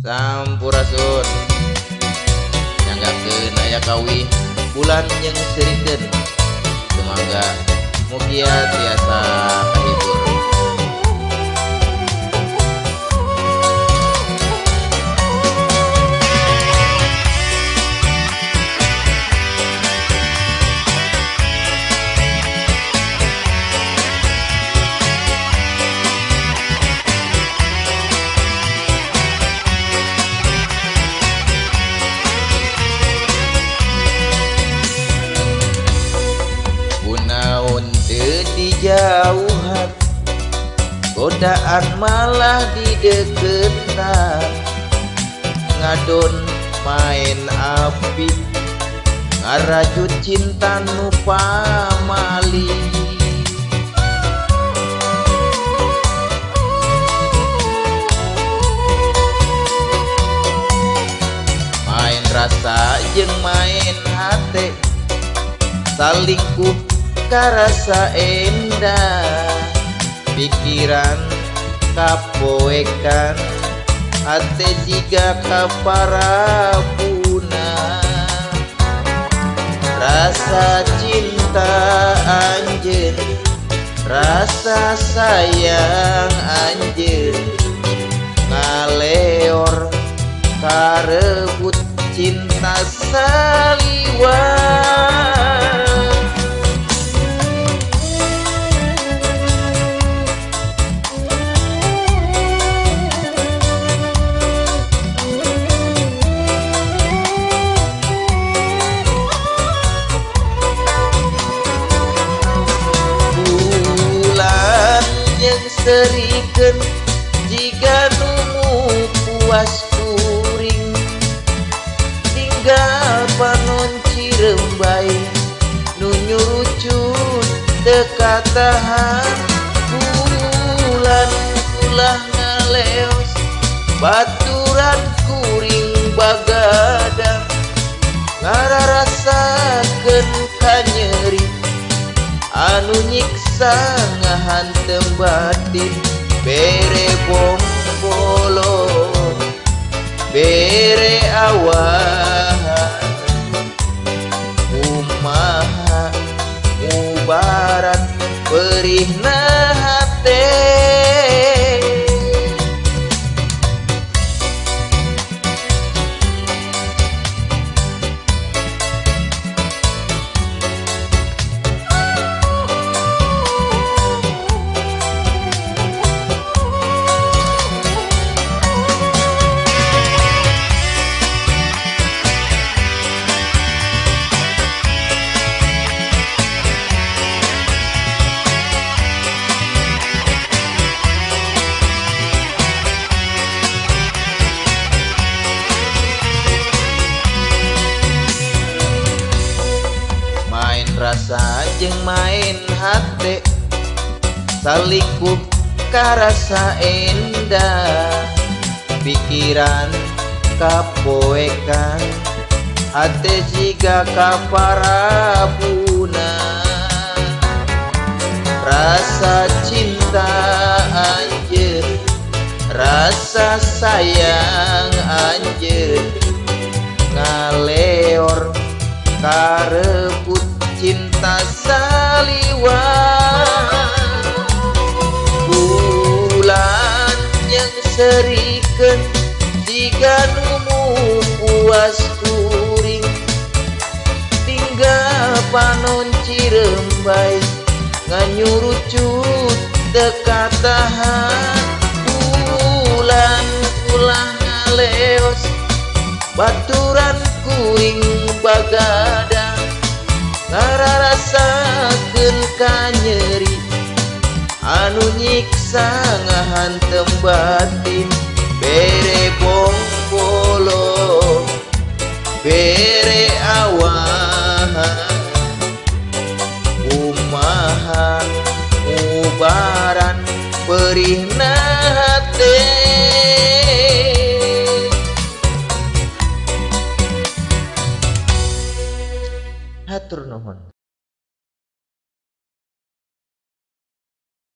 Sampurasun. Nyanggakeun aya kawih bulan jeung seurikeun. Sumangga mugia tiasa kahibur. Dijauhan godaan malah dideketan, ngadon main api ngarajut cinta nu pamali. Main rasa jeung main hate, salingkuh karasa endah, pikiran kapoekan, hate jiga kaparabuna. Rasa cinta anjeun, rasa sayang anjeun, ngaleor karebut cinta saliwang. Serikeun jiga nu puas kuring, tinggal panon cirembay nu nyurucut teu katahan. Bulan ulah ngaleos baturan kuring bagadang, ngararasakeun kanyeri anu nyiksa ngahantem batin. Bere bombolo bere awahan, kumaha mubarat perihna hate. Rasa jeung main hate, salingkuh karasa endah, pikiran kapoekan, hate jiga kaparabuna. Rasa cinta anjeun, rasa sayang anjeun, ngaleor karebut cinta saliwang. Bulan yang serikeun jiga nu puas kuring, tinggal panon cirembay nganyurucut teu katahan. Bulan ulah ngaleos baturan kuring bagadang, ngararasakeun kanyeri anu nyiksa ngahantem batin. Bere bombolo bere awahan, kumaha mubaran perihna.